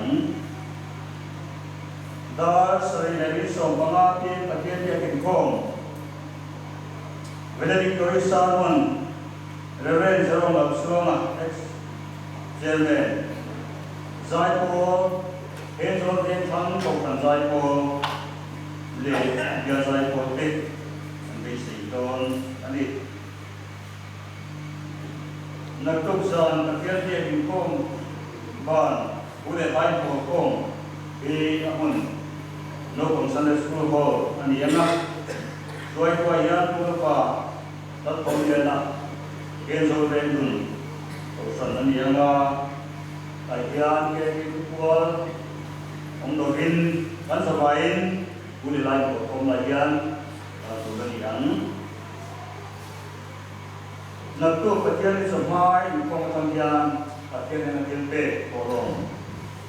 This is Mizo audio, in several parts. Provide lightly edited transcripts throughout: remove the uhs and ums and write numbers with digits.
ang. Dar sarih leh min 15 tin Pathian biak inkhawm Valedictory Sermon Rev. Jerome Lalchhuanga, Ex. Chairman, Zaipawl, Thenzawl Vengthlang Kohhran Zaipawl leh Bial Zaipawl te an beisei dawn a ni. Naktuk zan Pathian biak inkhawm ban pu leh lai pawl khawm hi a hmun Naupang Sunday School Hall a ni ang a, hruaituah hian Pu Lapa Lalthawmliana Kenzawl Vengdun Kohhran a ni ang a, tlai hian KP Thupual awm lovin kan zavaiin pu leh lai pawl khawm lai hian kal tur a ni ang. Naktuk Pathian hi chawhmai inkhawm atang hian Pathian hian a thil pek thawhlawm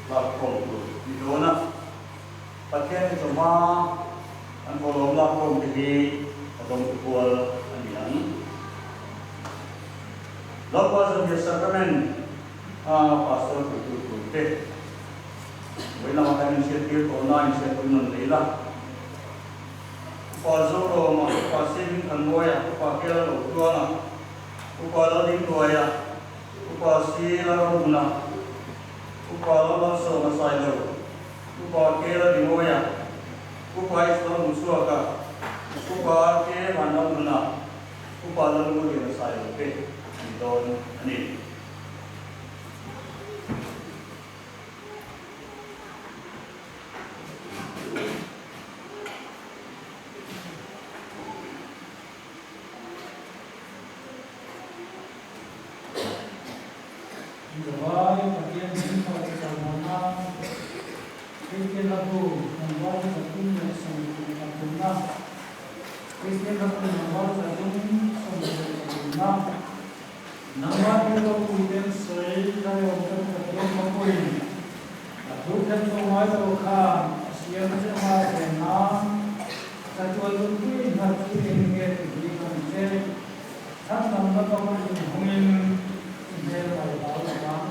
lakkhawm tur ni dawn a. Pathian hi chawhma an thawhlawm lakkhawm te hi a dawng kual a ni ang. Lalpa Zanriah Sacrament a Pastor puitu tur te vawi lamah khan inhriattir tawh na inhriatpui nawn leh ila. Upa Zoroma, Upa Saving Thanmawia, Upa Kela Lotuanga, Upa Laldingtuaia, Upa Si Lalramhuna, Upa Lalmalsawma Sailo, Upa Kela Rimawia, Upa Islam Muchhuaka, Upa RK Vanramhuna, Upa Lalngurliana Sailo te an ni dawn a ni. Zavai Pathian hmingthar chawlhmawna Kristian Hlabu Tlangval 373na Kristian Hlabu Tlangval 373na Nangmah thil ropuiten sawi ka reuh chu Pathian khawpuiin a thu khem tawh ngai lo khan a siam che anga ven nan chatuan nunpui nghat chu eng nge ti hi ka ni che. Chhandamna kawng inhawngin i hmel kai hlau lo vang.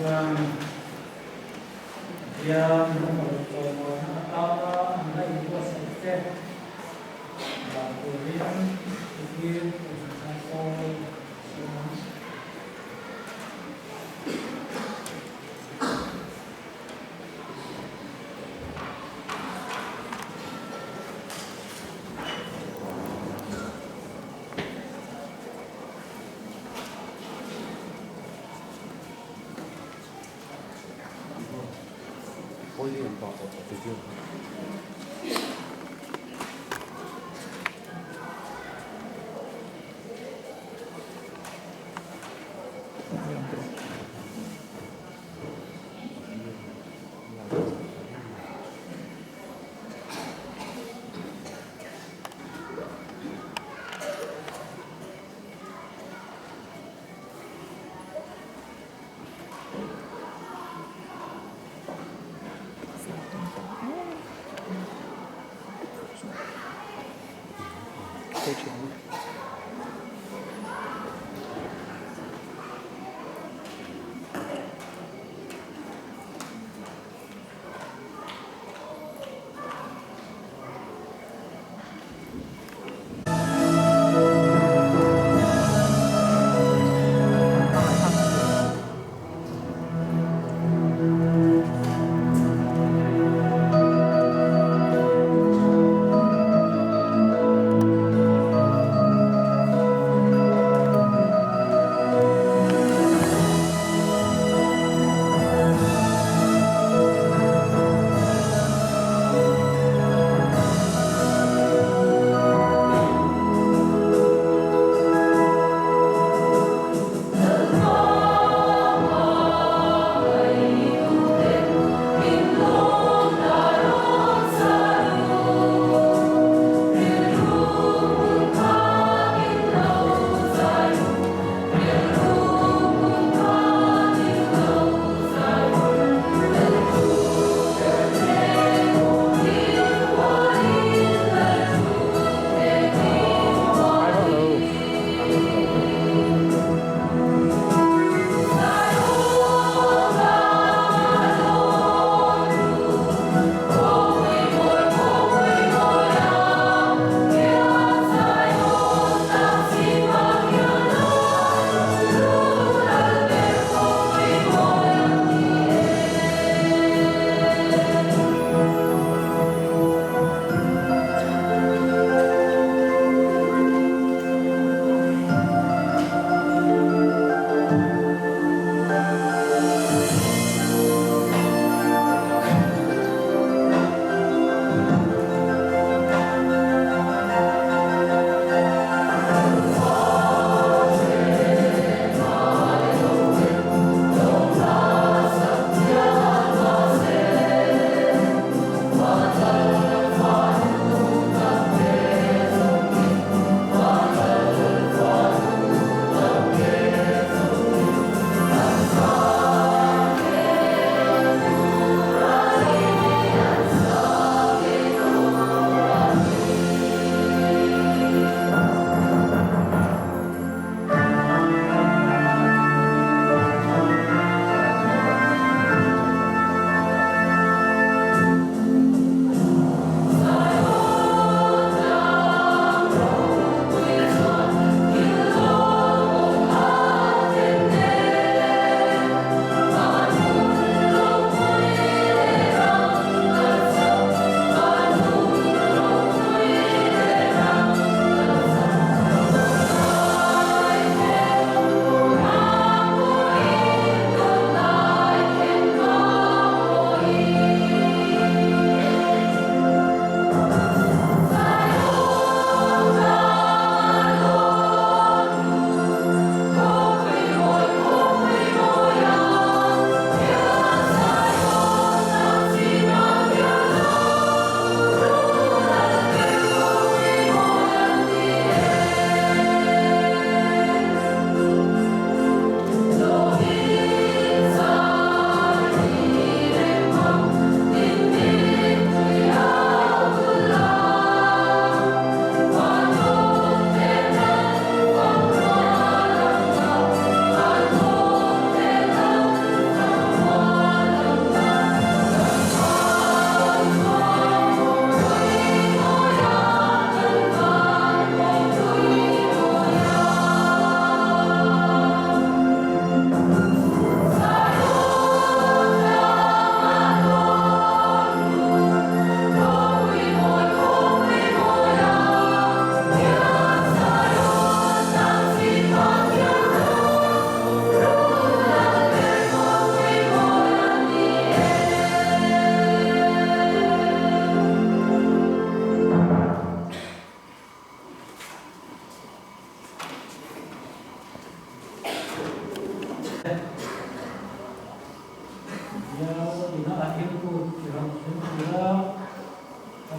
Chuan Pathian rawngbawl chawimawina atana an la inbuatsaih te dan turin thupir inhmang kawl siam ang.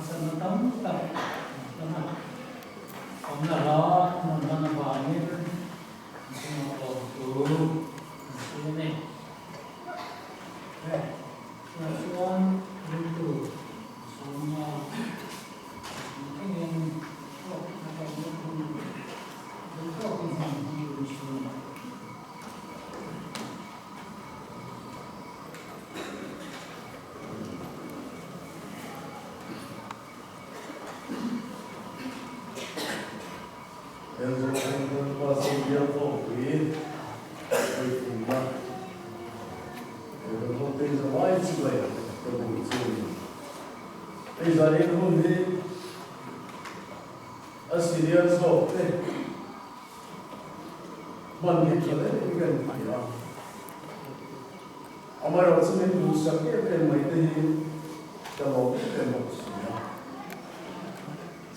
Harsatna tam tak an tawng a, awmna hla an rawn hman avangin an chungah lawmtu an sawi a ni. He tunah chuan ringtu sawmna engin hlawkna hlawkna hun duh tawkin hman hmang tur chu a ni. A senior zawk te hman hi tha hle in kan ti a, amaherawhchu min duhsak em em mai te hi ka lawm em em bawk si a.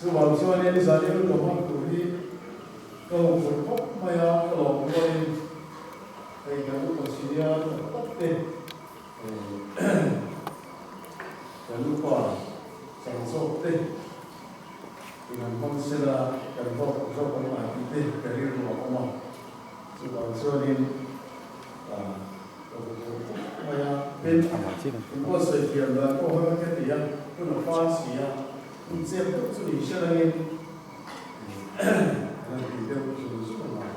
Chuvang chuanin zanin ka hman tur hi ka huphurh khawp mai a, ka lawm rualin hei kan upa senior tak tak te kan upa chang zawk te in an hmang sela kan hlawk zawk ang a tih te ka rilru a awm a. Chuvang chuanin ka huphurh khawp mai a. Tin, in buatsaih thiam dan pawh kha ka khe ti a, hun a fal si a, hun chep deuh chu ni hre langin kan han ti deuh zung zung ang a.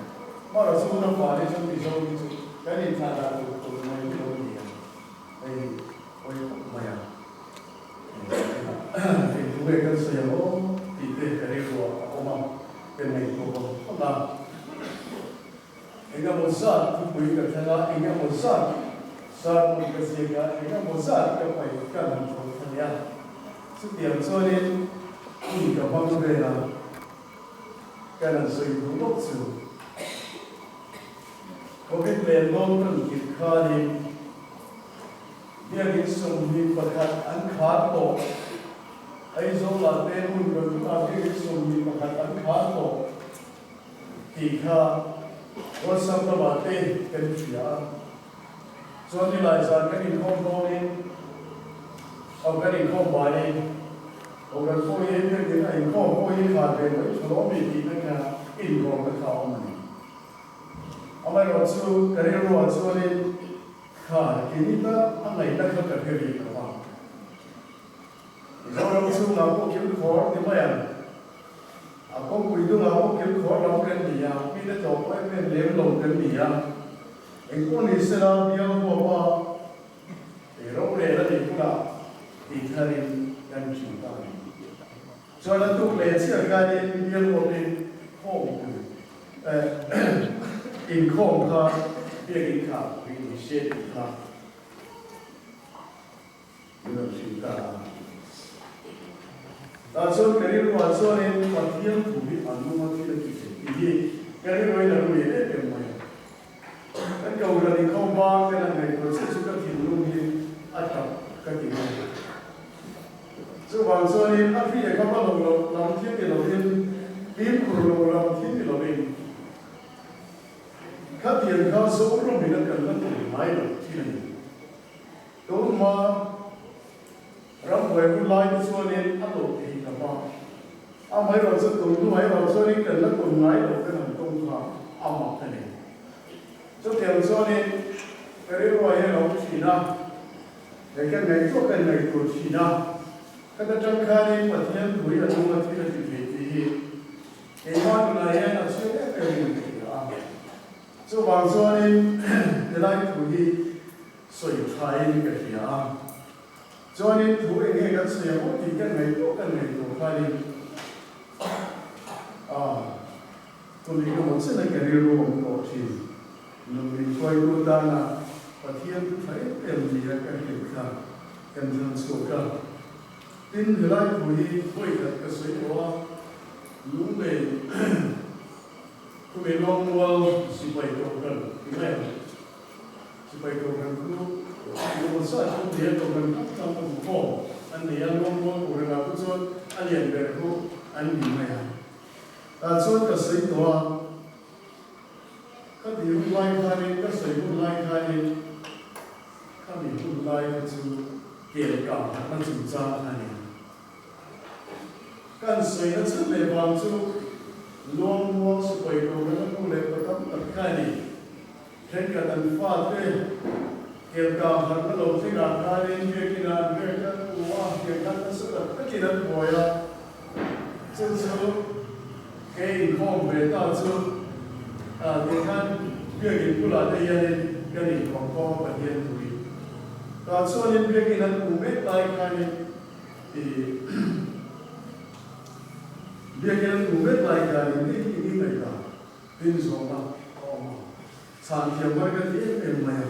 Hmara chu hun a fal hi chuan Mizo hi chu kan inthlah dan tur tur mai hi lo ni a, hei pawi khawp mai a. Eng thu nge kan sawi ang aw tih te ka rilruah a awm a, ka ngaihtuah vang vang a. Eng emaw zat thupui ka thlang a, eng emaw zat sermon ka ziak a, eng emaw zat ka paih ka han thawn thla leh a. Chutiang chuanin hun ka hmang vel a, ka han sawi duh bawk chu. Covid len dawn kan kir khanin Biakin 21 an khar tawh. Aizawlah te hmun kan tunah biakin 21 an khar tawh. Tih kha WhatsApp lamah te kan hria a, chuan nilai zan kan inkhawm dawnin aw kan inkhawm baiin aw kan pawh hi biakin a inkhawm pawh hi khar ve mai tha lawm mi tihna kha inkawmna kha a awm a ni. Amaherawhchu ka rilruah chuanin kha keini tan a ngaihna kha ka hre rih lo va. Mizoram chhungah pawh kilkhawr ti mai ang. A kawngpui dungah pawh kilkhawr lam kan ni a, mite tlawh pawh em em lem lo kan ni a. Engpawh ni sela bial huapa ei rorel a nih hunah tih tharin kan hrilh ta a ni. Chuan a tuk leh chiah khanin bial huapin khawmpui inkhawm kha biakin kha pui ni se tih kha Min rawn hrilh ta a. Tah chuan ka rilruah chuanin Pathian thu hi a nung a thil a ti thei tih hi ka rilruin a lu em em mai a. Kan kohhran inkhawm bang ten an ngaihtuah chiah chu ka thinlung hi a tap ka ti mai a. Chuvang chuanin a hri a kham a lo loh lam thil ni lovin, fimkhur lo lam thil ni lovin khatiang kha Zoramin a kalna tur ngai loh thil a ni. Tunhma rambuai hun lai te chuanin a lo thei ta va, amaherawh chu tun hnuah erawh chuanin kan la tawn ngai lo kan han tawng kha a mak a ni. Chutiang chuanin ka rilruah hian a awm thin a, he kan ngaihtuah kan ngaihtuah thin a, khata tang khanin Pathian thu hi a nung a thil a ti thei tih hi keimah nunah hian a chhiat em em in ka hria a. Chuvang chuanin helai thu hi Sawi thain ka hria a, chuanin thu eng nge kan sawi ang aw tih kan ngaihtuah kan ngaihtuah khanin a kum eng emaw chen a ka rilru awm tawh thin. Nun min hruaitu tana Pathian thu tha em em nia ka hriat kha kan thlang chhuak a. Tin, helai thu hi vawikhat ka sawi tawh a, lunglei khumi lawngmual sipai kohhran ti mai ang. Sipai Kohhran chu Lawng zat chu nia Kohhran tak tak awm khawm an nei a, Lawngmual Kohhranah pawh chuan a lian ber chu an ni mai a. Tah chuan ka sawi tawh a, ka tih hun lai khanin, ka sawi hun lai khanin khami hun lai kha chu kel kah hatna chungchang kha a ni. Kan sawi na chhan leh vang chu Luang muang sipai ko reng a nu leh pa tam tak kha a ni. Thenkhat an fate kelkang harhna lo thlengah khanin biakin ah an riak a, u a tiang khan nasa tak takin an buai a. Chu chu kei inkhawm ve ta chu tiang khan biakin bulah te hianin kan inkhawm khawm a Pathian thuin. Tah chuanin biakin an hmuh mek lai khanin ih Biakin an hmuh mek lai khanin hei hi eng ngaihdan tin zawhna a awm a, chhan thiam har ka ti em em mai a.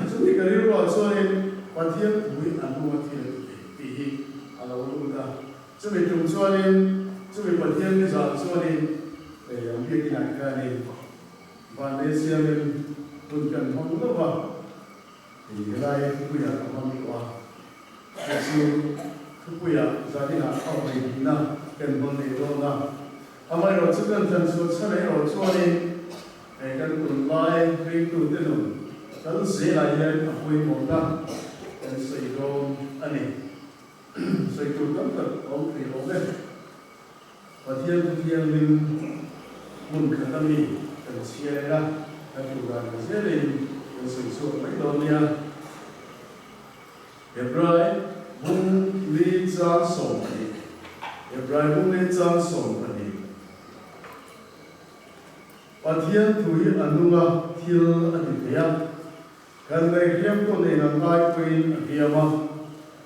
Chumi ka rilruah chuanin Pathian thu hi a hnung a thil a ti thei tih hi a lo lut a. Chumi tum chuanin chumi Pathian ni zan chuanin an biakinah khanin Vanlei siamin hun kan hmang lo va. Hei helai thupuiah ka hmang tawh a, hei chu thupuiah zaninah a vawi hnihna kan hmang leh dawn a. Amaherawh chu kan thlan chhuah chhan erawh chuanin hei kan tunlai ringtute nun kal zelah hian a pawimawhna kan sawi dawn a ni. Sawi tur tam tak a awm thei awm e. Pathian Thuthianghlim hmun khat ami kan chhiar ila, kan duh dan ang zelin kan sawi chhuak mai dawn nia. Hebrai bung li chang 12 Hebrai bung li chang 12 Pathian thu hi a nung a, thil a ti thei a. Kan ngaihhliam pawh nen an ngai pawhin a hliam a,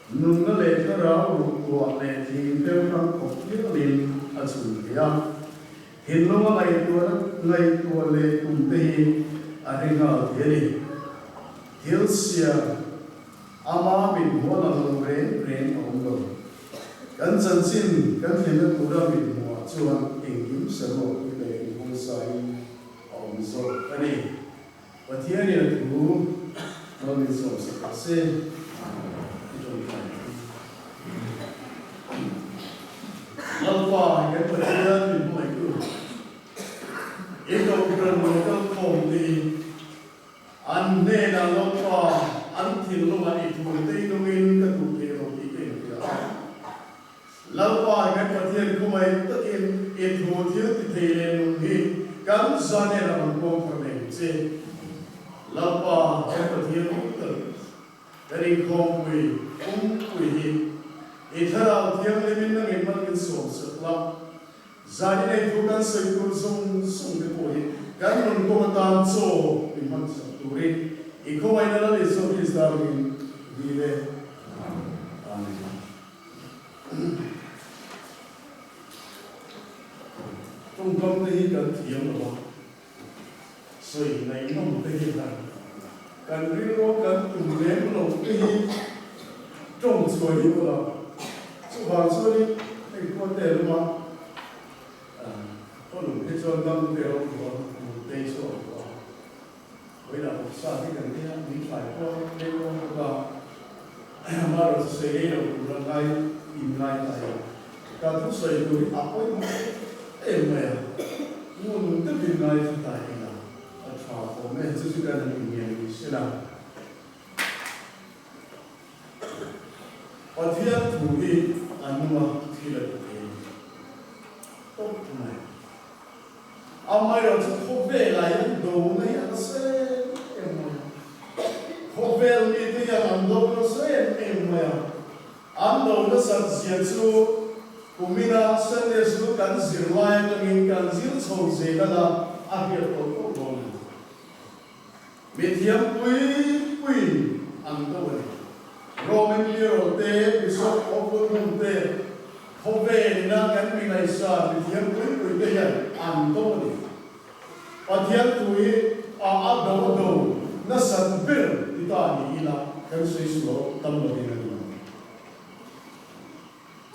nunna leh thlarau ruhtuah leh thing tel hrang khawp hialin a chhun thei a. Thinlunga ngaihtuahna ngaihtuah leh tum te hi a hre nghal thei a ni. Thil siam ama mit hmuh a lang lo reng reng a awm lo. Kan chanchin kan thlenna tura mit hmuhah chuan engkim saruak hi leh inhawngsain a awm zawk a ni. Pathianin a thu lo min sawm sak rawh se i tawngtai ang. Lalpa kan Pathian min hmangaihtu i kohhran lo kal khawm te hi an hnenah Lalpa an thinlungah i thu te i nungin ka duh thei lo tih ka inhria a. Lalpa kan Pathian khawngaih takin i thu thil ti thei leh nung hi kan zan en a rawn puang thar nei ang che. Lalpa kan Pathian awm tak kan inkhawmpui pumpui hi i Thlarau Thianghlimin nangin man min sawm sak la, zan i nei thu kan sawi tur zawng zawng te pawh hi kan nun kawng atan chaw min hman sak turin i khawngaihna Lal Isua Krista ringin dil e. Amen. Tawngkam te hi kan thiam lo a, sawi ngaihnawm te hi han kan rilru kan tum lem lo te hi tawng chhuah hi aw la. Chuvang chuanin hei khua te luma khaw lung hi chuan dam te a awm tawh a, hmun te chu a awm tawh a. Vawiinah vawksa hi kan ei a, min thlai pawh a leng dawn bawk a, amaherawh chu sawi ei lo tur a ngai in ngai ta e. Ka thusawi tur hi a pawimawh em em mai a, ngun deuhin ngai thla ta ila a tha awm e, chu chu kan han inngel ni sela. Pathian thu hi a nung a, thil a ti thei tawp mai. Amaherawhchu khawvelah hian do na hi a nasa em em mai a. Khawvel mite hian an do nasa em em mai a. An do nasat zia chu kumina Sunday School kan zir lai atangin kan zir chho zel anga a hriat tawh tawh dawn a ni. Mithiam pui puiin an do a ni. Roman Nero te, Bishop of London te, khawvelina kan mi ngaihsan mithiam pui pui te hian an do a ni. Pathian thu hi a a do a do nasat ber ti ta ni ila kan sawi sual tam lovin a ni ang.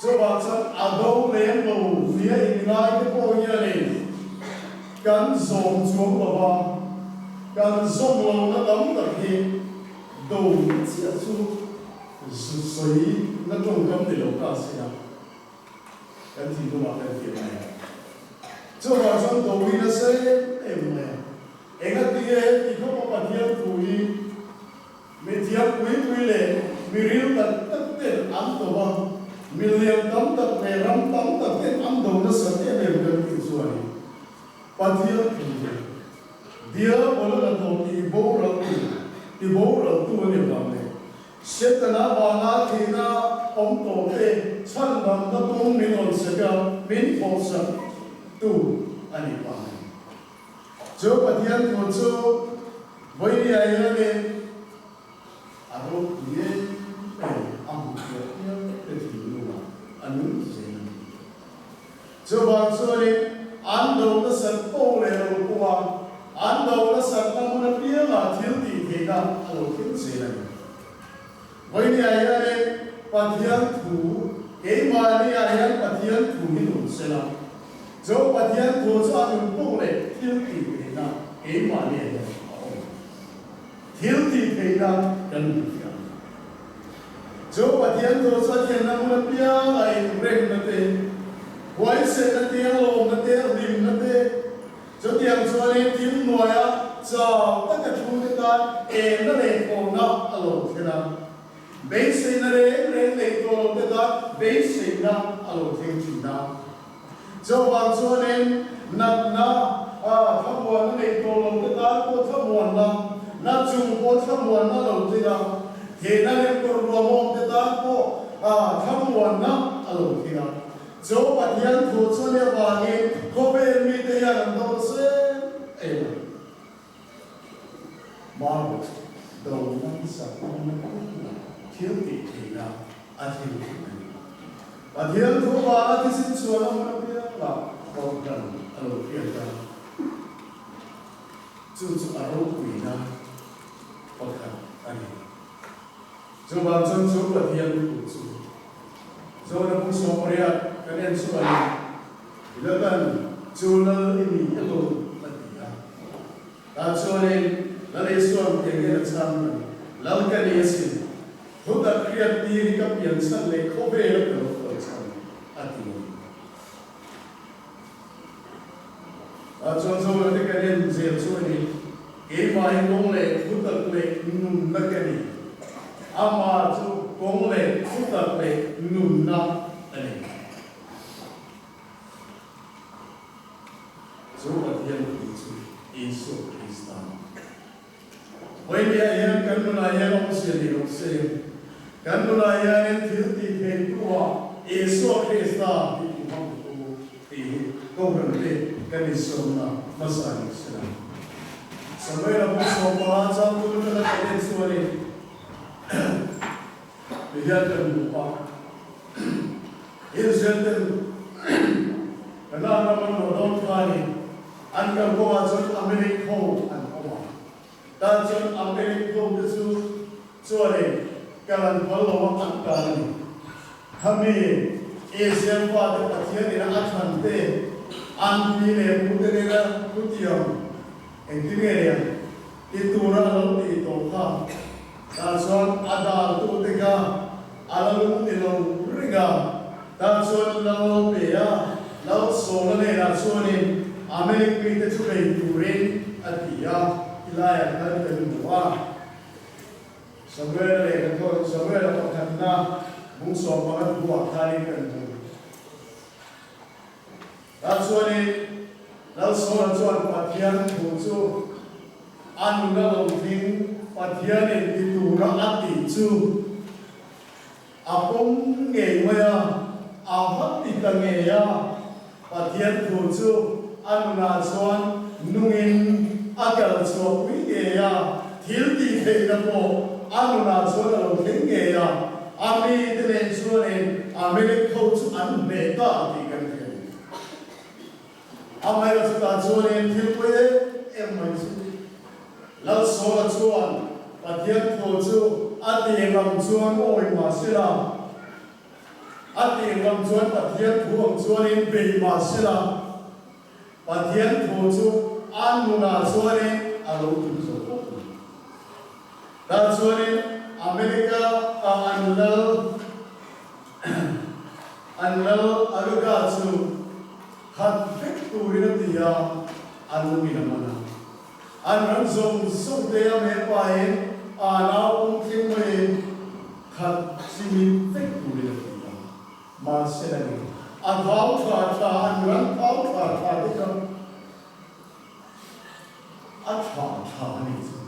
Chuvang chuan a do lem lo nia inngai te pawh hianin kan zawm chuang lo va, kan zawm lohna tam tak hi do chiah chu sawi na tawngkam ni lo ta se a, kan thinlungah kan fiah mai a. Chuvang chuan do hi nasa em em mai a, engatinge ti khawpa Pathian thu hi Mithiam pui pui leh mi ril tak tak ten an tawp a. Milian tam tak leh ram tam tak ten an do nasat em em kan tih chuan Pathian thu hi Diabola hnathawh tih boral tu, ti boral tu a ni avang leh Setana vanga thihna awm tawh te chhandamna kawng min rawn sek a, min thawhsak tu a ni vang a ni. Chu Pathian thu chu vawinia hianin A ropui em em a hmu piah piah te thinlungah a nung zel a ni. Chuvang chuanin an do nasat pawh leh lo pawha an do nasatna hmun apiangah thil tih theihna a lo thleng zel a ni. Vawinia hianin Pathian thu, keimahniah hian Pathian thu hi nun sela, chu Pathian thu chu a nun pawh leh thil tih theihna keimahniah hian a awm. Thil tih theihna kan hmu thiam. Chu Pathian thu chu a thianna hmun apiang a inremna te, huaisenna te, a lawmna te, a hlimna te, chutiang chuanin thil hnuaia chau taka thu te tan enna leh thawhna a lo thlen a. Beiseina reng reng nei tawh lo te tan beiseina a lo thleng thin a. Chuvang chuanin natna thlamuanna nei tawh lo te tan pawh thlamuanna, na chung pawh thlamuanna lo tling a, thihna leh kawr ruamawm te tan pawh thlamuanna a lo tling a. Chu Pathian thu chu nia vangin khawvel mite hian an do zel em a. Margot do nasa awmna kawngah thil tih theihna a thil thin a ni. Pathian thu vanga thisen chhuan a hmun apiangah kohhran a lo hriat a, chu chu a ropuina pakhat a ni. Chuvang chuan chu Pathian thu chu Jona bung 80 kan en chu a ni. Latan chu lal i ni emaw a ti a. Tah chuanin Lal Isua'n pian hian a chhang a ni. Lal ka ni asin, thu tak hriat tir hi ka pian chhan leh khawvel a ka lo kal chhan a ti a ni. Tah chuan Jona te kan en zel chu a ni, Keimah hi kawng leh thu tak leh nunna ka ni. Amah chu kawng leh thu tak leh nunna a ni. Chu Pathian thu chu Isua Krista a ni. Vawinia hian kan nunah hian awmzia nei lo se, kan nunah hianin thil tih theitu-ah Isua Krista hi ti hmang tu tih hi Kohhran te kan insawmna hmasa ni se la. Samuel-a bu 15 changtu atanga kan en chuanin ti hian kan hmu a. Israel ten Kanaan ram an luah dawn khanin an kal kawngah chuan Amalek ho an awm a. Tah chuan Amalek ho te chu chuanin kal an phal lo a, an kal a ni. Khami Israel fate Pathian ina a thlan te, an pi leh pu te nena thutiam engtin nge nia ti tura a lo tih tawh kha. Tah chuan a daltute kha a la lung ni lo reng a, tah chuan lal lo pe a, lal Saula hnenah chuanin Amalek mite chu bei turin a ti a, ti laiah khan kan hmu a. Samuela lehkha thawn Samuela pakhatna bung 15 buah khanin kan hmu. Tah chuanin Lal Saula chuan Pathian thu chu a nuna lo tling Pathianin ti tura a tih chu a pawm ngei mai a, a va ti ta ngei a. Pathian thu chu a nunah chuan nungin a kal chhuahpui ngei a, thil tih theihna pawh a nunah chuan a lo thleng ngei a. A mite nen chuanin Amalek ho chu an hneh ta tih kan hria a ni. Amaherawhchu chutah chuanin thil pawi em em mai chu Lal Saula chuan Pathian thu chu a tih ngam chuan awi mah sela, a tih ngam chuan Pathian thu ang chuanin bei mah sela, Pathian thu chu a nunah chuanin a lo tum zo bawk a ni. Tah chuanin America a an lal an lal Aruga chu khat vek turin a ti a, an lungin a man a. An ram zawng zawng te a hmel pahin a nau pum thleng maiin khat chimit vek turin a ti a. Mahse a ni. A thau tha tha, an ran thau tha tha te kha a tha tha a nih chu.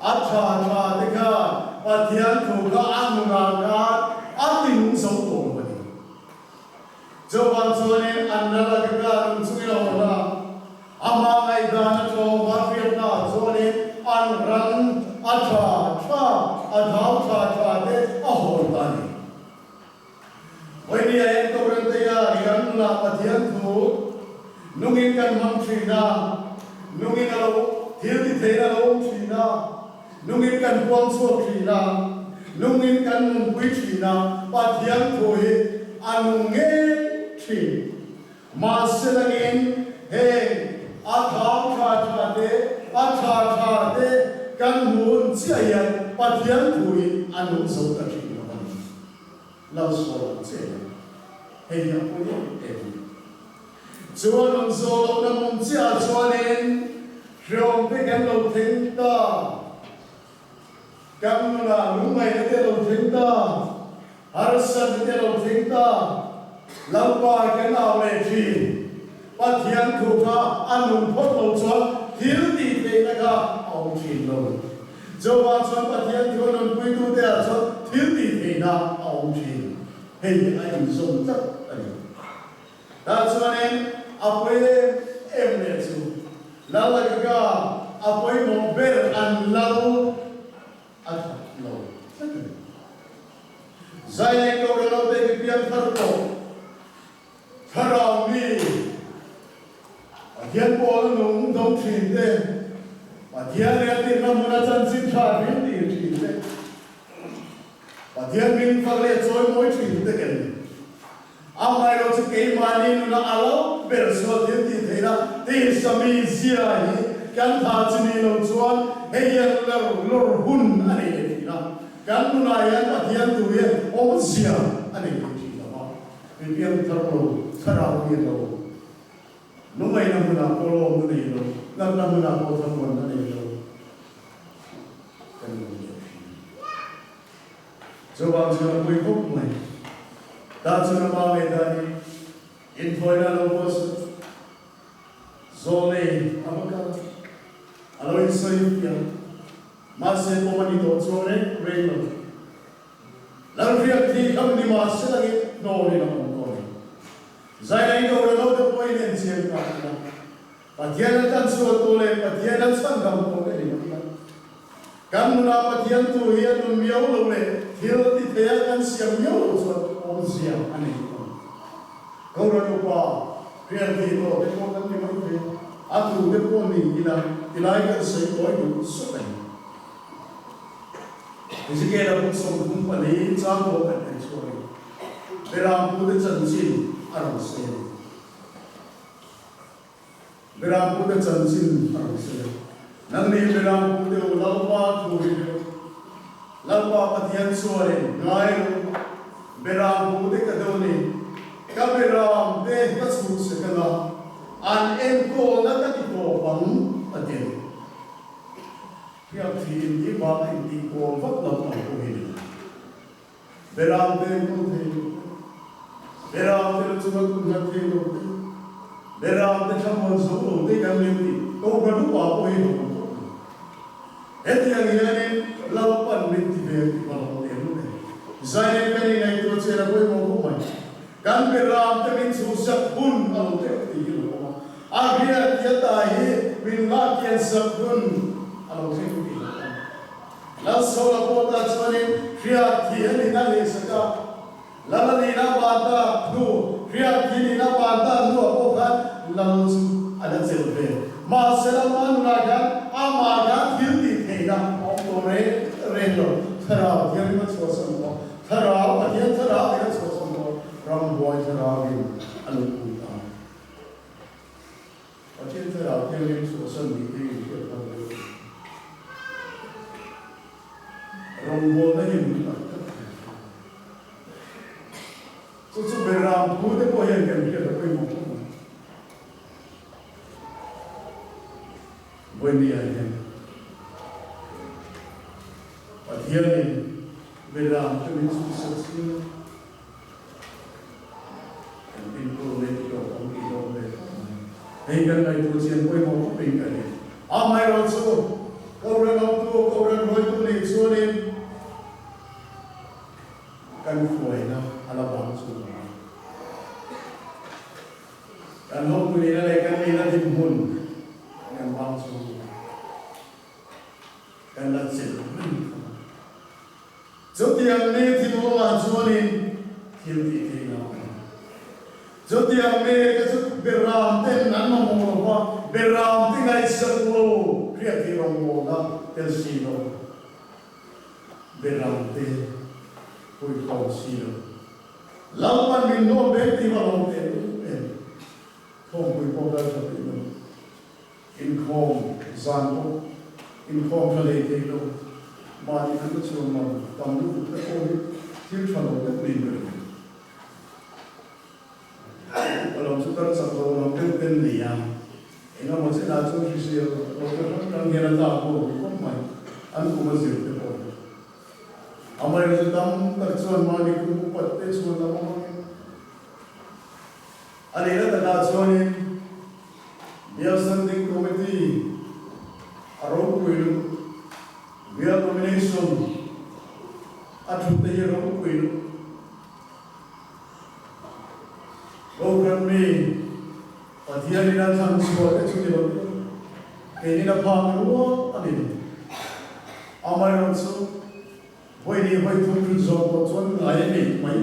A tha tha te khan Pathian thu kha a nunah khan a tinung zo tawh lo a ni. Chuvang chuanin an ral a ka nung chungin a awm a, amah ngaihdan a tlawm a hriatna ah chuanin an ran a tha tha, a thau tha tha te a hawn ta a ni. Vawinia en Kohhran te hian kan nunah Pathian thu nungin kan hmang thin a, nungin a lo thil ti theiin a lo awm thin a, nungin kan puang chhuak thin a, nungin kan nunpui thin a, Pathian thu hi a nung ngei thin. Mahse langin heng a thau tha tha te, a tha tha te kan hmu hun chiah hian Pathian thu hi a nung zo ta thin lo a ni. Lo sawi ang che a, hei hi a pawi em em a ni. Chu a nun zawh lohna hmun chiahah chuanin hreawm te kan lo thleng ta, kan nunah lungngaihna te a lo thleng ta, harsatna te a lo thleng ta, Lalpa kan au leh thin. Pathian thu kha a nun phawt lo chuan thil tih theihna kha a awm thin lo. Jehovah chuan Pathian thu a nunpuitute ah chuan thil tih theihna a awm thin. Hei hi a inzawm tlat a ni. Tah chuanin a pawi em em leh chu Lalagaga a pawimawh ber an lal a that lo tlat a ni. Zai leh Kohhran lo te hi piang thar tawh. Thlarau mi, Pathian pawl a nung do thin te, Pathian leh a tirhna hmuna chanchin tha hlim tir thin te, Pathian hming fak leh chawimawi thin te kan ni. Amaherawh chu keimahni nuna a lo ber sual thil tih theihna tisa mi zia hi kan tha chi ni lo chuan hei hian lawr lawr hun a nei leh thin a, kan nunah hian Pathian tu hian awmzia a nei leh thin lo va. Mi piang thar lo, thlarau mi lo, lungaihna hmunah pawh lawmna nei lo, natna hmunah pawh thlamuanna nei lo kan awm leh thin. Chuvang chuan a pui khawp mai. Tah chuan a pa ngei dan in inthawina lo buatsaih Zawlei a va kal a, a lo insawi fiah. Mahse pawm a ni tawh chuang reng reng lo. Lalhriat thi kham ni mah se langin hnawrin a awm tawh a ni. Zainai Dora naute pawhin en chiang ta ila, Pathian a tan chhuah tawh leh Pathian a chhan dam tawh te ni mah ila, kan nunah Pathian tu hi a nun miau lo leh thil ti thei a kan siam miau lo chuan awmzia a nei tawh a ni. Kohhran upa hriat thi tawh te pawh kan ni mai thei a, a tu te pawh ni ila tilai kan sawi tawi duh sawt a ni. Ezekiel-a buk 34 chang pawh kan en chhuak in Berampute chanchin a rawn sawi a ni. Berampute chanchin a rawn sawi a, Nangni Berampute u Lalpa thu hi hreu, Lalpa Pathian chuanin ngai rawh u, Berampute ka do ni, ka Beramte ka chhuk sek anga, an enkawlna ka ti tawp ang, a ti a ni. Hriat thiin hi vang a intih kawl vak lo ang pawh hi ni lo. Beram te kawl thei lo te, beram te la chunga kun nghat thei lo te, beram te thlamuan zo lo te kan min tih Kohhran upa pawh hi hlawm khawp mai. Hetiang hianin Lalpan min ti ve tih va lo em le. Zainen kan inngaihtuah chen a pawimawh khawp mai. Kan beram te min chhuhsak hun a lo teuh tih hi lo awm a. A riat tia ta hi min lak kian sak hun a lo thleng tih lo awm. Lalsawla pawh ta chuanin hriat thi a nihna leh sak a, Lal a nihna ban ta hnu, hriat thi nihna ban ta hnuah pawh khan Lal chu a la chelh ve. Mahse Lalpa nunah khan amah khan thil tih theihna a awm tawh reng reng lo. Thlarau Thianghlim a chhuahsan tawh. Thlarau, Pathian Thlarau in a chhuahsan tawh. Ramhuai Thlarauin a luhpui ta. Pathian Thlarau Thianghlim chhuahsan nih te inhriat hman deuh a ni. Rawngbawlna hi nung tak tak a ni. Chu chu Beram thu te pawh hian kan hriat a pawimawh khawp mai. Vawinia hian Pathianin Beram te min chhuhsak zing a. Hei kan ngaihtuah chian pawimawh khawp in ka ring. Amaherawhchu, Kohhran hotu, Kohhran hruaitu nih chuanin kan hruaina a la bang chu lo a. Kan hotu nihna leh kan nihna dinhmun kan bang chu lo a. Kan la chelh reng tho a. Chutiang mi thinlungah chuanin thil tih theih lo a ni. Chutiang mi te chu Beram ten an mamawh lo va, Beram te ngaihsak lo hriat hi rawngbawlna tel si lo, Beram te puikhawm si lo. Lalpan min nuam vek tih va lo teh lul em? Thawmpui pawh kal tha peih lo. Inkhawm zan pawh inkhawm tha lei thei lo, mahni kan la chhuan lam tam lutuk te pawh hi thil tha lo deuh niin ka ring. Upa lam chu kal chak lo lam deuh ten nei a, eng emaw chenah chuan hrisel lo te hrang hrang hian a tlak bawk ni khawp mai, an kum a zir te pawh hi. Amaherawhchu tam tak chuan mahni kum upat te chhuan lam a hmangin A nihna takah chuanin Bial Standing Committee a ropui luh, Bial Nomination a thute hi a ropui luh. Kohhran mi Pathianin a thlan chhuah te chu ni lo ila, keinin a phak rual a ni lo. Amaherawhchu, Vawi nih vawi thum lut zawk pawh chuan ngai a neih mai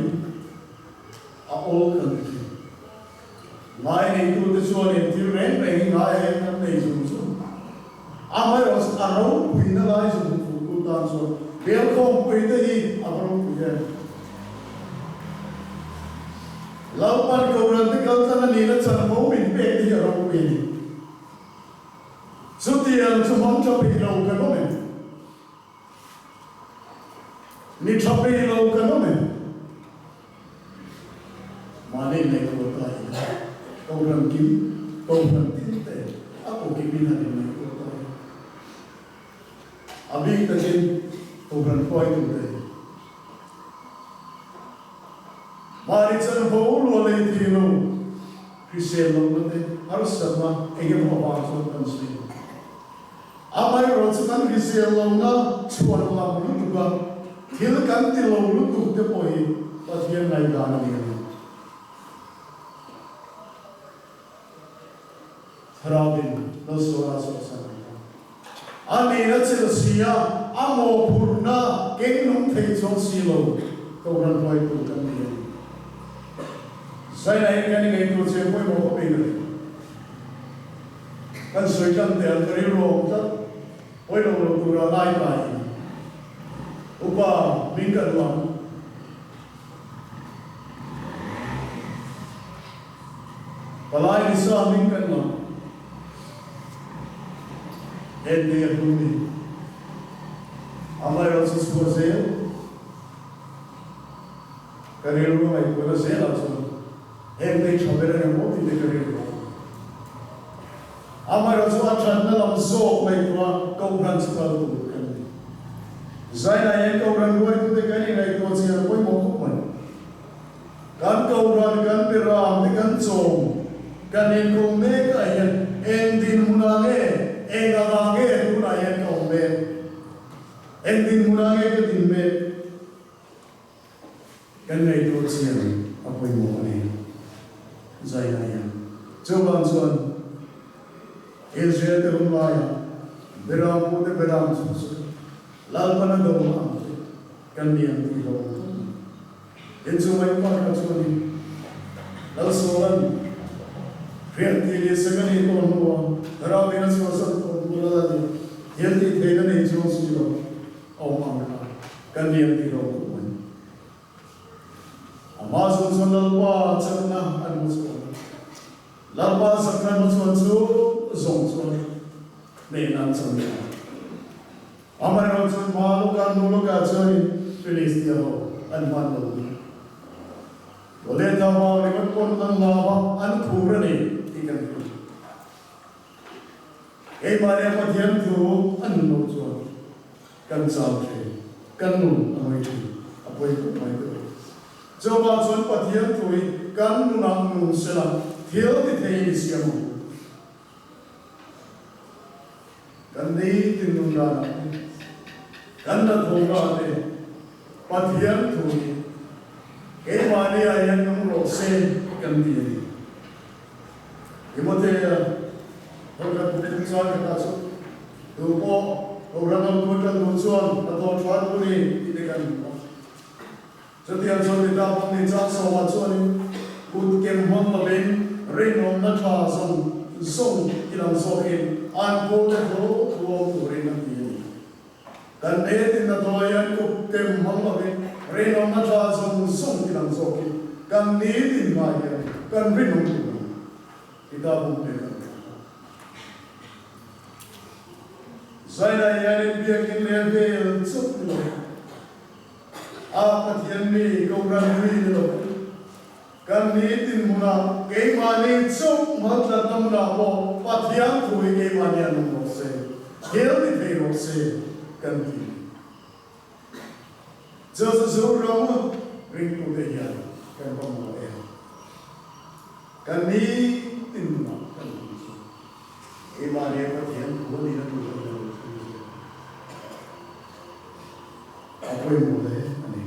a awl kan ti thin. Ngai neitute chuan entir reng rengin ngai a en kan nei zung zung. Amaherawh chu a ropuina lai zung fuhtu tan chuan Belkhawmpui te hi a va ropui em? Lalpan Kohhran te kaltlang a nihna chanvo min pek te hi a ropui a ni. Chutiang chu hmang tha peih lo kan awm em? Ni tha peih lo kan awm em? Mahni ngaihtuah ta ila, Kohhran kim, Kohhran tin te a ko kimin han inngaihtuah ta ila. A bik takin Kohhran hruaitute hi mahni chanvo luah lei thei lo, hrisel lohna te, harsatna eng emaw avang chuan kan sawi lo. Amaherawh chu kan hrisel lohna chhuan lam lutuk a, thil kan ti lo lutuk te pawh hi Pathian ngaihdan a ni a ni. Thlarauin Lalsuala chhuahsan a ni a. A nihna chil si a, a mawhphurhna keng nung thei chuang si lo Kohhran hruaitu kan ni a ni. Zaina in kan ingaihtuah che pawimawh khawp in a ni. Kan sawi tan teh ang ka rilru a awm tlat, pawi lo lo tura lai ta in upa min ka duh ang. Palai ni sa min kan lam. Heng te a hlu ni. Amaherawhchu chhuah zel. Ka rilru a ngaihtuahna zelah chuan heng te tha ber eng emaw tih te ka rilru a awm. Amaherawhchu a thatna lam zawk ngaihtuah Kohhran chu kal tur kan ni. Zainah hian Kohhran ruaitute kan ingaihtuah chian a pawimawh khawp mai. Kan Kohhran, kan Biram te kan chawm, kan inkawm mekah hian eng dinhmunah nge, eng angah nge tunah hian ka awm mek? Eng dinhmunah nge ka din mek? Kan ngaihtuah chian a pawimawh a ni. Zaina hian chuvang chuan Israel te hun laiah Beram pute Beram chu chu Lalpan a do ang te kan ni ang tih lo ang khawp mai. Inchung mai pa kha chuanin Lalsawlan riah tih leh Sekani tawh hnuah Thlarau in a chhuahsan tawh hnu lal a ni thil tih theihna nei chuang si lo. Awm ang kha kan lian ti lo khawp mai. Amah chuan chuan Lalpa chakna an hmu chhuak a, Lalpa chakna an hmu chhuah chu zawng chuan hnehna an chang leh a. Amaherawh chuan hma lawkah hnu lawkah chuanin Philistia ho an hman lo ni. Goliatha vang ringawt pawn an lau a, an khur a ni tih kan hria. Keimahni a Pathian thu a nun loh chuan kan chau thin, kan nun a ngawi thin, a pawi khawp mai tawh. Chuvang chuan Pathian thu hi kan nunah nun sela thil ti thei ni siam ang u. Ni tin nun danah te, kan hnathawhnaah te Pathian thu hi keimahniah hian nung rawh se kan ti a ni. Timothea Thawkhat bu thum chuan ka ta chu tu pawh Kohhran awmtu ṭan duh chuan a tawh ṭha duh a ni tih te kan hmu a. Chutiang chuan mi ta pawh ni chang sawmah chuanin kut kem hmang lovin rinawmna ṭha zawng zawng i lang zawkin an pawlte tho thuam turin a ti a ni. Kan netin na thaw hian kut kem hmang lovin rinawmna ṭha zawng zawng i lang zawkin kan nitin hma hian kan rinawm tur a ni. I ta bawm te kan hmu a. Zaina hianin biakin leh vel chauh ni lo. A Pathian mi Kohhran mi ni lo. Kan ni tin hmunah keimahni chauh hmaltlatna hmunah pawh Pathian thu hi keimahni an awm rawh se, hel ni thei rawh se kan ti. Chu chu Zoram ringtute hian kan va hmu em? Kan ni tin hmunah kan hmu chu keimahni Pathian thu a nihna tur kan hre lo thung zel. A pawimawh hle a ni.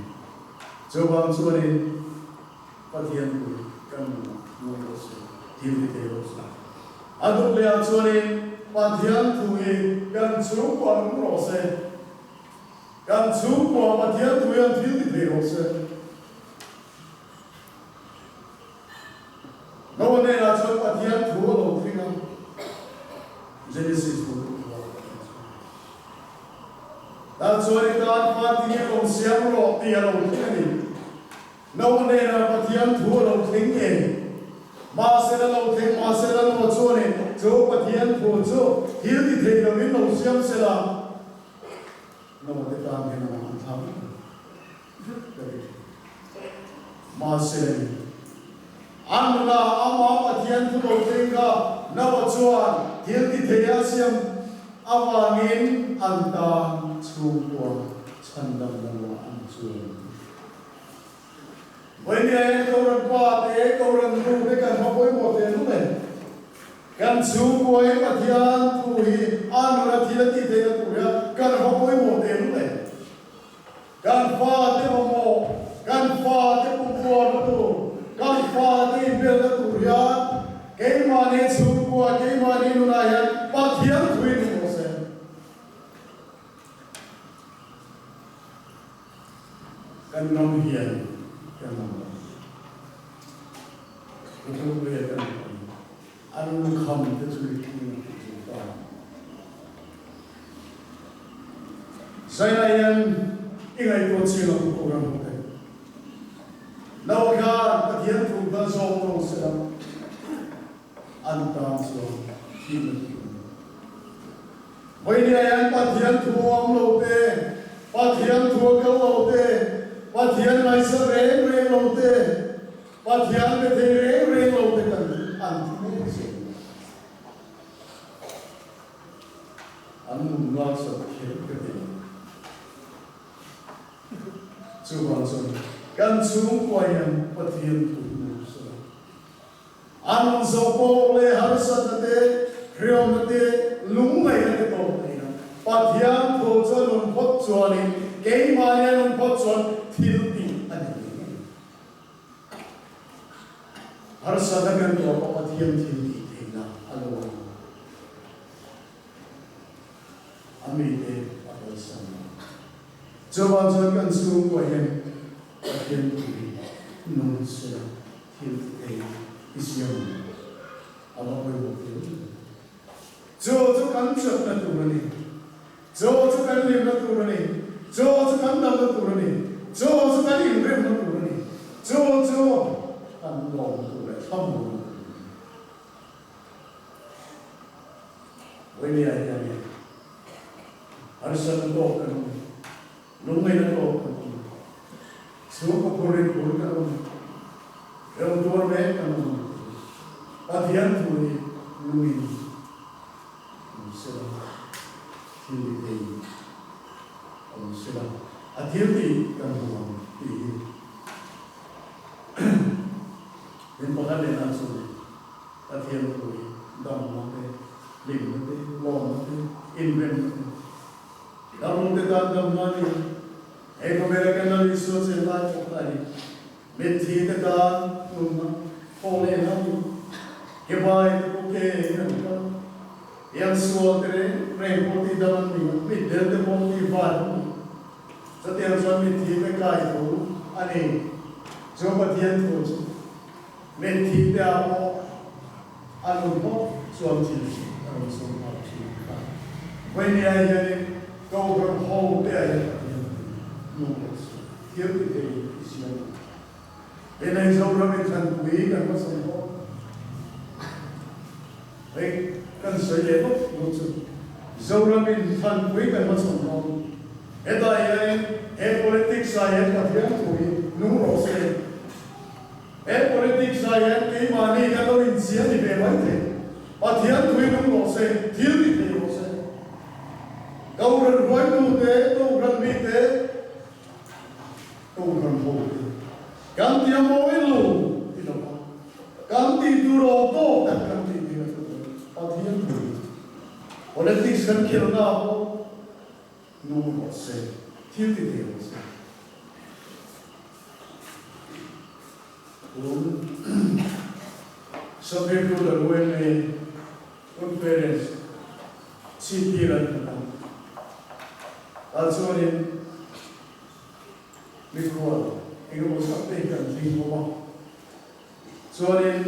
Chuvang chuanin Pathian pui kan nunah nung rawh se, thil ti thei rawh se. A duh lehah chuanin Pathian thu hi kan chhungkua nung rawh se, kan chhungkua Pathian thu hian thil ti thei rawh se. Noah hnenah chuan Pathian thu a lo thleng a, Genesis bu thuah Pathian chuan, Tah chuan i tan fa tingin rawn siam rawh tih a lo thleng a ni. Noah hnenah Pathian thu a lo thleng nge? Mahse la lo thleng, mahse la Noah chuanin chu Pathian thu chu thil ti thei lovin lo siam sela, Noah te tan hian a han thlak vek ang. Mahse, a nuna amah Pathian thu lo thleng kha Noah chuan thil ti thei a siam avangin an tan chhungkua chhandamna luah an chuan. Vawinia hian Kohhran pa te, Kohhran nu te kan hma pawimawh teh lum e. Kan chhungkua hi Pathian thu hi a nuna thil a tih theihna tur hian kan hma pawimawh teh lum e. Kan fate mamawh, kan fate pumpuarna tur, kan fate inbelna tur hian keimahni chhungkua, keimahni nunah hian Pathian thuin hmu rawh se. Kan ram hian kan mamawh. Thutlukluia kan ram an lukham te chu mipui an tih zo ta. Zaina hian i ngaihtuah chiang ang u ram ho te. No khan Pathian thu kha zawng lo sela an tan chuan thihna tur a ni. Vawinia hian Pathian thu awm lo te, Pathian thu a kal lo te, Pathian ngaihsak reng reng lo te, Pathian be thei reng reng lo te kan an thi mek zel. An nun laksak kher ka ti lo. Chuvang chuan kan chhungkua hian Pathian thu hmu sela. A nun zawh pawh leh harsatna te, hriamna te, lungngaihna te pawh a nei a. Pathian thu chu a nun phawt chuanin keimahni a nun phawt chuan thil tih a ni ngei ngei. Harsatna kan tuah pawh Pathian thil tih theihna a lo awm. A mite a kalsan lo. Chuvang chuan kan chhungkua hian Pathian thu hi nun sela thil ti thei i siam ang a va pawimawh viau em. Chu chu kan chakna tur a ni. Chu chu kan hlimna tur a ni. Chu chu kan damna tur a ni. Chu chu kan inremna tur a ni. Chu chu kan lawmna tur leh thlamuanna tur a ni. Vawinia hianin harsatna tawk kan awm a, lungngaihna tawk kan awm a, chhungkaw phurrit phur kan awm a, rem tuar mek kan awm a, Pathian thu hi lungin awm sela, thil ti thei awm sela, a thil tih kan hmu ang tih hi min pakhat leh nan chu Pathian thu hi damna te, hlimna te, lawmna te, inremna te. Isua chen lai pawh kha a ni. Mitthi te tan nunna thaw leh a ni. Kebai te pawh ke in an kal. Pian sual te reng reng pawh tih dam an ni a, mitdel te pawh tih vai an ni. Chutiang chuan mitthi te kai thu a ni. Chu Pathian thu chu mitthi te ah pawh a nun hawk chuan thil hi a rawn sawi nghal thin kha. Vawinia hianin Kohhran ho te ah hian Pathian thu nung leh suh thil ti thei i siam ang. Hei Zoram in thlanpui kan hmasawn bawk. Hei kan sawi leh bawk lo chu Zoram in thlanpui kan hmasawn dawn. Hetah hianin he politics ah hian Pathian thu hi nung rawh se. He politics ah hian keimahni kan lo inchhiah ni ve mai thei. Pathian thu hi nung rawh se, thil ti thei rawh se. Kohhran hruaitute, Kohhran mite, Kohhran hote kan ti a mawi lo ti lo va, kan tih tur awm tawk tak kan tih tir a chu Pathian thu hi politics kan khelna ah pawh nung rawh se, thil ti thei rawh se. Tun Supreme Court a UMA Conference chhiptir an hmu ang. Tah chuanin mikhual engemaw zat te hi kan tling bawk a. Chuanin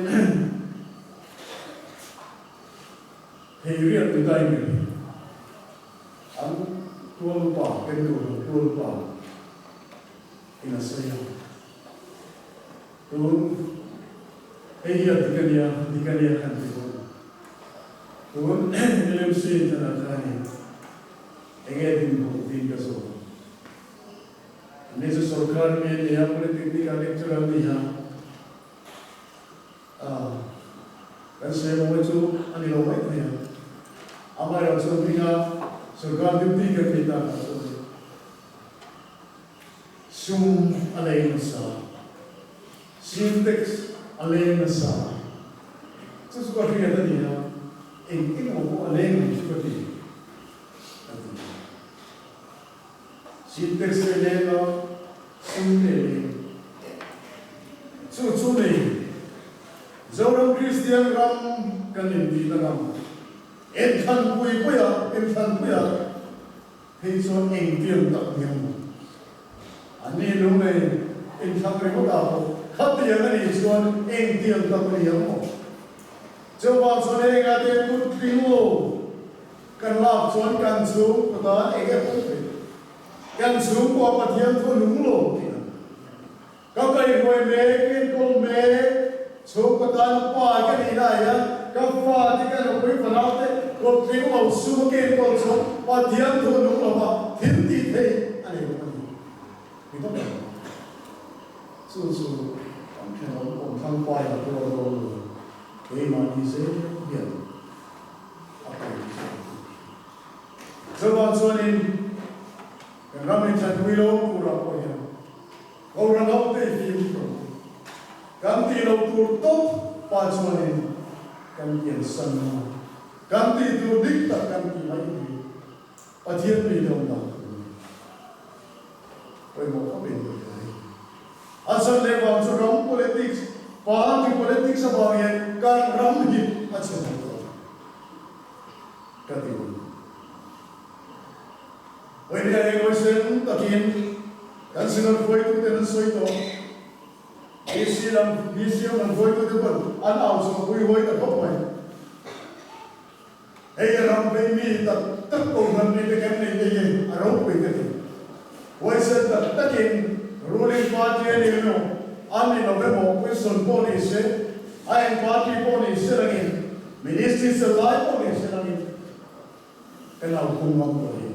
thei riat ni dai mai hi an tual upa, kan duh lo tual upa in a sawi a. Tun hei hi a dik a nia, dik a nia kan ti dawn. Tun LMC tana khanin enge dinhmun tiin ka zawt a. Ani chu sorkar mi a ni a, Polytechnic ah lecturer a ni a. Kan sawi mawi chu a ni lo mai thei a. Amaherawhchu hminga sorkar duty kan nei takah chuan Sum a leng nasa, Sintex a leng nasa, chu chu ka hriat a ni a, eng eng emaw pawh a leng ang chu ka ti, a ti. Sintex te leng a, sum te a leng. Chu chu ni, Zoram Kristian ram kan intihna ram, enthlanpui puia, enthlanpuia, Hei chuan engtiang tak ni ang maw? An ni lung nei inthlang ringawt ah pawh khatiang a nih chuan engtiang tak ni ang maw? Chuvang chuan heng a te kut tling lo kan lak chuan kan chhungkaw tan eng e pawh thei kan chhungkua Pathian thu nung lo tih ang. Ka kaihruai mek, enkawl mek, chhungkaw tan pa ka nih lai hian ka fate ka nupui fanau te kawttling lo sum a kenkawl chuan Pathian thu nung lova thil tih theih a nei lo a ni. Ni tak ang. Chu chu kan thenawm awm thlang pai a tuar dawn lo, keimahni zel hian a pawi chu a ti. Chuvang chuanin kan ram inthatpui lo turah pawh hian Kohhran hote hi fimkhur ang u. Kan tih loh tur tawp pa chuanin kan kiansan ang a, kan tih tur dik tak kan tih mai hi Pathian mi te awm dan tur a ni. Pawimawh khawp in ka hria hei. A chhan leh vang chu ram politics, party politics avang hian kan ram hi a chhe hman tawh a. Ka ti ang. Vawinia eng awisen takin kan Synod hruaituten an sawi tawh. BC lam, BCM lam hruaitute pawn an au chhuahpui huai ta khawp mai. Hei ram vei mi tak tak kohhran mite kan nei te hi a ropui ka ti. Huaisen tak takin ruling party a ni emaw, a ni lo emaw, opposition pawh ni se, a eng party pawh ni se langin, ministry sel lai pawh ni se langin, Kan au phung ngam tawh hi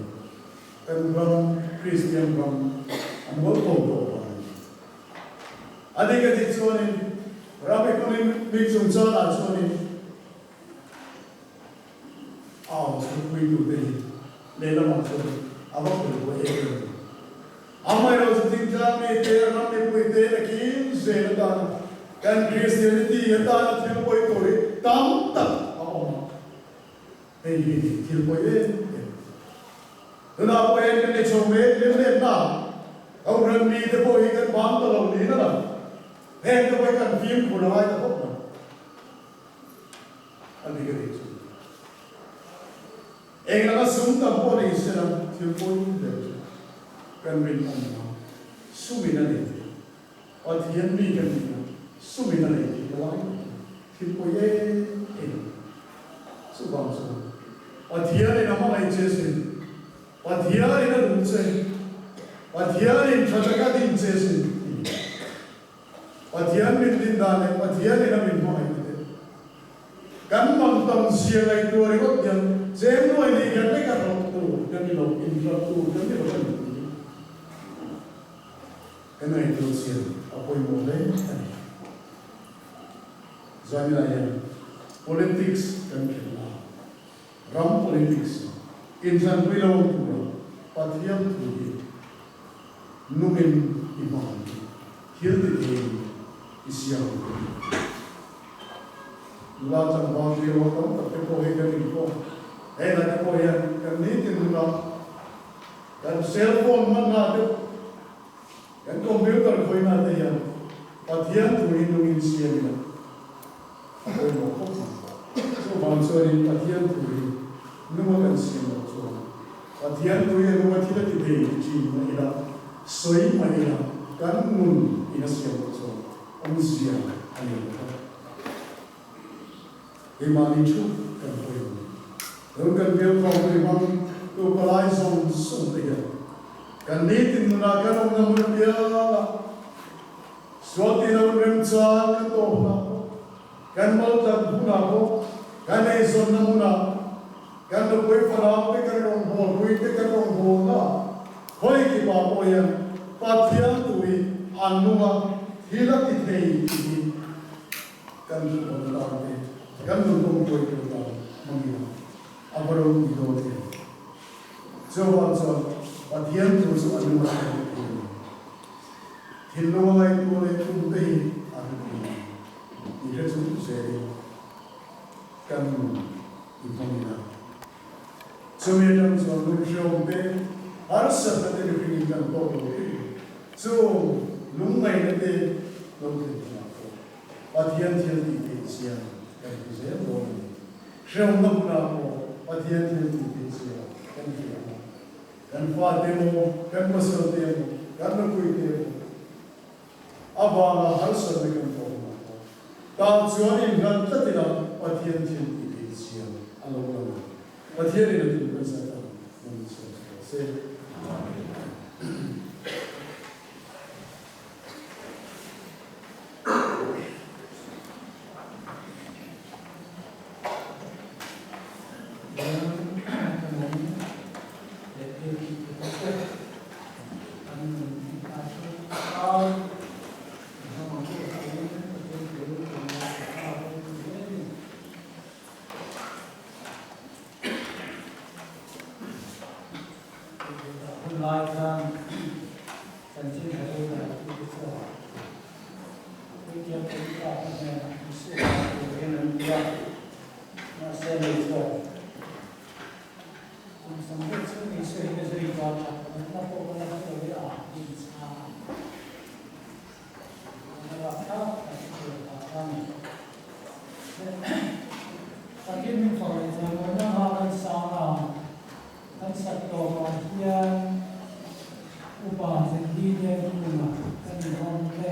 kan ram Kristian ram a mual tho tawh vang a ni. A dik a dik chuanin ram economic chungchangah chuanin au chhungpuitute hi lehlamah chuan a va pawimawh em em lo. Amaherawhchu thingtlang mite, ram mipuite nakin zel atana kan Christianity atana thil pawi tur hi tam tak a awm a. Hei hi thil pawi em em. Tunah pawh hian kan nei chho mek lem lem ta. Kohhran mite pawh hi kan bang ta lo niin a lang. Heng te pawh hi kan fimkhur a ngai ta khawp mai. A dik a nih chu. Eng laka sum tam pawh nei se la thil pawimawh ber chu kan rinawmna sumin a nei thei. Pathian mi kan nih a, sumin a nei thei ta lai tak chu thil pawi em em a ni. Chuvang chuan Pathianin a hmangaih che sin, Pathianin a duh che, Pathianin tha taka din che sin tih Pathian min din dan leh Pathianin a min hmangaihna te kan man tam zia ngaihtuah ringawt hian cheng nuai nei kan lek a hlawh tur kan ni lo, inhlat tur kan ni lo a ni tih kan ngaihtuah chian a pawimawh hle a ni. Zaninah hian politics kan khelh la, ram politics inhlanpui lo tura Pathian thu hi nungin i hmang ang tih thil ti theiin i siam ang tih a ni. Nula tlangval rilru tam tak te pawh hi kan inkhawm. Hengah te pawh hian kan nitin nula, kan cell phone hmanna te, kan computer khawihna te hian Pathian thu hi nungin siam ila a pawimawh khawp mai. Chuvang chuanin Pathian thu hi nunga kan siam loh chuan Pathian thu hi a nunga thil a ti thei ti thin mah ila, sawi mah ila kan nun in a siam loh chuan awmzia a nei lo tlat. Keimahni thu kan pawimawh. Tun kan bialkhawmpui hmang tu palai zawng zawng te hian kan nitin nunah kan awmna hmun apiangah sual tih lo remchang kan tawh hunah pawh, kan maltlat hunah pawh, kan eizawnna hmunah, kan nupui fanau te kan rawngbawlpui te kan rawngbawlna khawi kipah pawh hian Pathian tu hi a nung a, thil a ti thei tih hi kan hmuh tan te, kan nun kawngpuai tur tan hmangin a va ropui dawn em? Chuvang chuan Pathian thu chu a nung a thlen thei a ni. Thinlung a ngaihtuah leh tum te hi a ropui a ni tih hre chung zelin kan nun i hmangin a. Chumi atang chuan nun hreawm te, harsatna te mihringin kan tawk lo hrim. Chu lungngaihna te lo thlen hunah pawh Pathian thil tih theih chian kan hmu zel dawn a ni. Hreawmna hmunah pawh Pathian thil tih theih chian kan hria ang a. Kan fate emaw, kan pasalte emaw, kan nupuite emaw avanga harsatna kan tawk hunah pawh tah chuan inhlan tlat ila Pathian thil tih theih chian a lo lang ang. Pathianin a tum kan zat ang hmun chhuak zel se. Amen. Hun lai khan chanchin tha lo dan chu te chuan Puithiam Polipa te hnenah Isua a turin an ti a, mahse lei chuan kum 70 chhung Isua hi ka zui ta that natna pawh ka la hre lo i a ti inchhang a. Natna rapthlak tak chu a ta a ni. Pathian min fak leh chuan Mawina hma kan sang a, kan sak tawpah hian upa Zirdi Dengkhuma kan inhawng te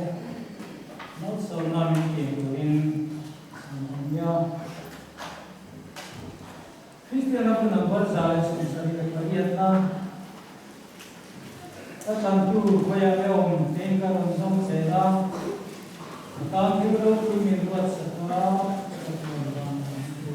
malsawmna min pe turin an awm nia. Kristian a hun number 178 na ka tlantu khawiah te awm tein ka rawn zawng zel a, ka tan thil ropui min ruat sak a, ka tuan vang ang chu.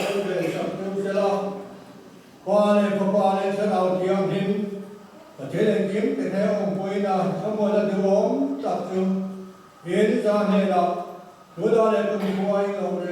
lo ven sak chu sela, Pa leh Fapa leh Thlarau Thianghlim, Pathian engkim ti thei awmpuina thlamuanna duhawm tak chu in za hnenah tunah leh kum khuain awm reng.